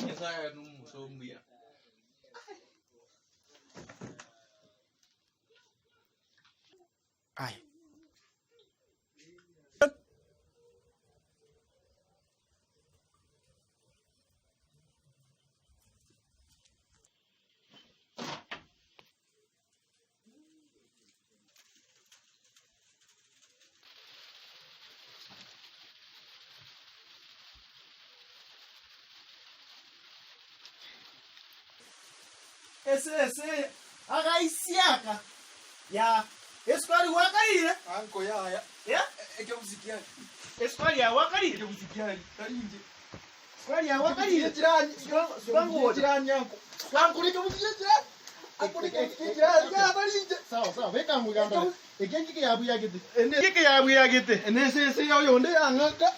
Nyasaye nomonto omuya. Aye. Esese agaisiaka ya esukari gwakarire. Anko yaya. Ya? Ekebusi kiane. Esukari yago gwakarire. Ekebusi kiane. Tari inche. Sukari yago gwakarire. Jirani. Sukari Jirani anko. Anko ni kebusi kia jirani. Anko ni kebusi kia jirani. Ya tari inche. Sawa sawa beka ngwigambere. Eke ngike yabuyagete. Ene Ngike yabuyagete. ene sese ya yonde yang'aka.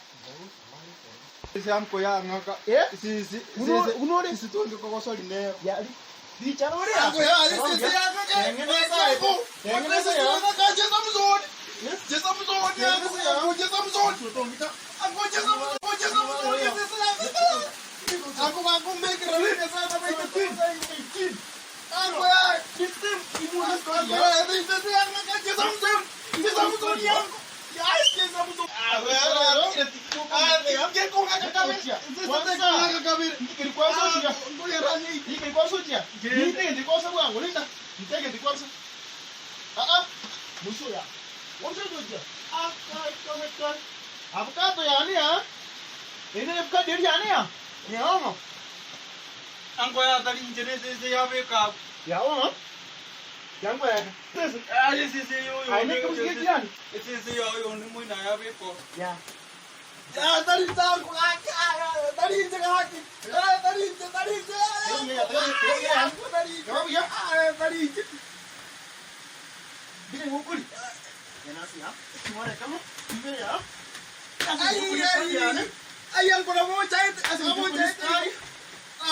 Sese anko yang'aka. Eh? Sisi Uno- sese unore- sisi tonge kogosori nero. Ya richa ore ya. Anko ya sese yang'aka. Tengeneza tengeneza ya. Cheza mzuri. Cheza mzuri. Anko cheza mzuri. Anko cheza mzuri. Cheza mzuri. Sese yang'aka. Anko anko make rele sasa make team. Anko ya Anko ya sese yang'aka cheza mzuri. Cheza mzuri anko. Ya cheza mzuri. Avocado yane ya. Ene avocado yane ya. Yaomo. Anko ya tari inche nesese yabeka. Yaomo. Yangwe. Aye sese yoyo. Aye ne jirani. Esese yoyo ni mwina yabeko. Ya. Ya tari tangu tari inche gaki. Tari inche tari inche. Yababu ya. Tari inche. Bile ngukuri. Yanasi ya. Mware kama. Mbele ya. Ay ay. Ay anko na mocha ete. Mocha ete.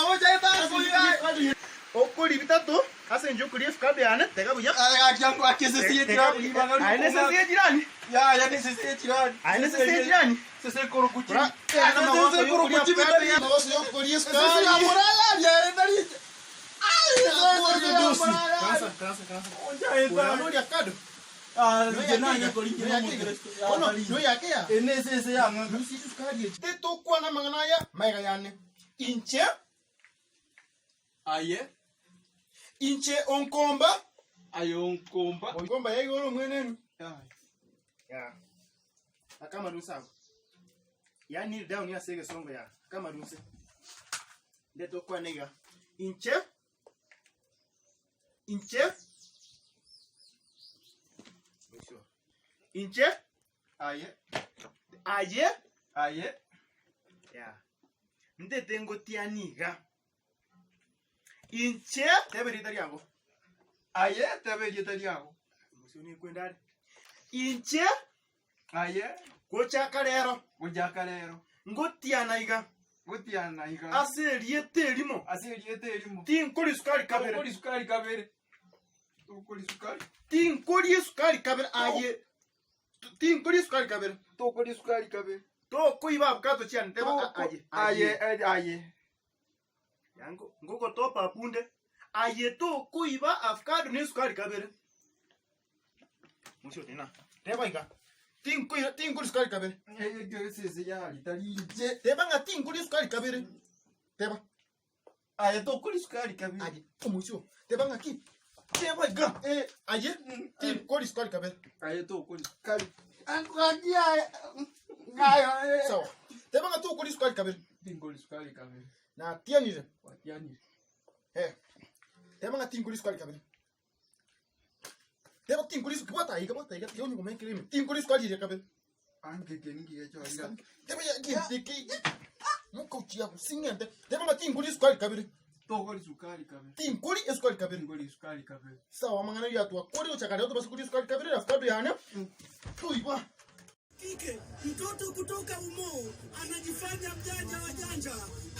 Mocha ete anko ya. Okori bitatu ase inche okoria esukari yane tega buya. Gaki anko akesese jirani. Aye nesese ye jirani. Ya ya nesese jirani. Aye nesese ye jirani. Sese kurukuchi. Ora. Sese kurukuchi bitari. Magoso yokoria Sese ya morala ya tari inche. Ay sese ya morala. Kansa kansa kansa. Ocha ete. Ora kado. Ah, Ono no yake ya. Enesese yang'aka. Nusi sukari ye. Tetokwana mang'ana aya maiga yane. Inche Aye, inche onkomba aye onkomba. onkomba yaigoro omwenenu. Ya. Akamarunse ago. Ya kneel down ase egesongo ya. Akamarunse. Ndete okwane iga. Inche inche inche Aye, aye aye. ya. Ndete ngotiani iga. Inche tebe rita riago. Aye, tebe rieta riago. Mosio nikwenda are. Inche Aye, gochaka rero gochaka rero. ngotiana iga Gotiana iga. ase erieta erimo Ase erieta erimo. tinkori sukari kabere Tokori sukari kabere. Tokori sukari. tinkori esukari kabere aye tinkori esukari kabere Tokori sukari kabere. tokoiba avocado chiane teba a- Toko- aye Aye, aye, aye. Yango ngogotopa apunde aye tokoiba avocado ne esukari kabere mosio tena teba iga tinkoi tinkori sukari kabere Ege sese yari tari inche. teba ng'a tinkori esukari kabere teba Aye, tokori sukari kabere. aye omosio teba ng'aki teba iga Eh, aye tinkori sukari kabere aye tokori sukari. Anko aki aye. Ngayo. sawa teba ng'a tokori sukari kabere Tinkori sukari kabere. natianire Watianire. Eh. Teba ng'a tinkori sukari kabere. Teba tinkori sukari bwata iga bwata iga tiga onyugo mekere ime. Tinkori sukari iria kabere. Anke kengi gecho iga. Teba ya ginte ki. Muko chia singente. Teba ng'a tinkori sukari kabere. Tokori sukari kabere. Tinkori esukari kabere. Tinkori esukari kabere. Sawa amang'ana ayio atwakore gochaka rero tobase koria esukari kabere avocado yane toigwa. Kike, mtoto kutoka Umoo anajifanya mjanja wa janja,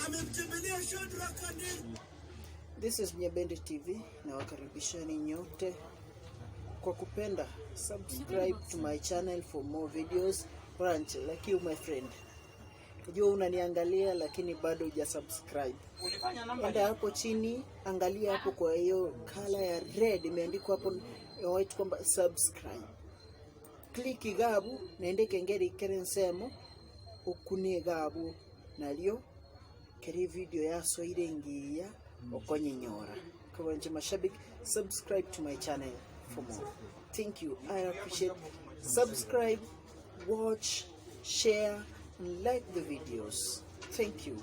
amemtembelea Shadrack Ande. This is Nyabendi TV nawakaribisheni nyote kwa kupenda subscribe to my channel for more videos. Branch like you my friend, najua unaniangalia lakini bado huja subscribe. Enda hapo chini, angalia hapo kwa hiyo kala ya red imeandikwa hapo ya white kwamba subscribe. Click igabu naende kengere ikere ensemo okune igabu nario keri video yasoire engiya okonyenyora. Kwa inche mashabiki subscribe to my channel for more. Thank you. I appreciate. Subscribe, watch, share and like the videos. Thank you.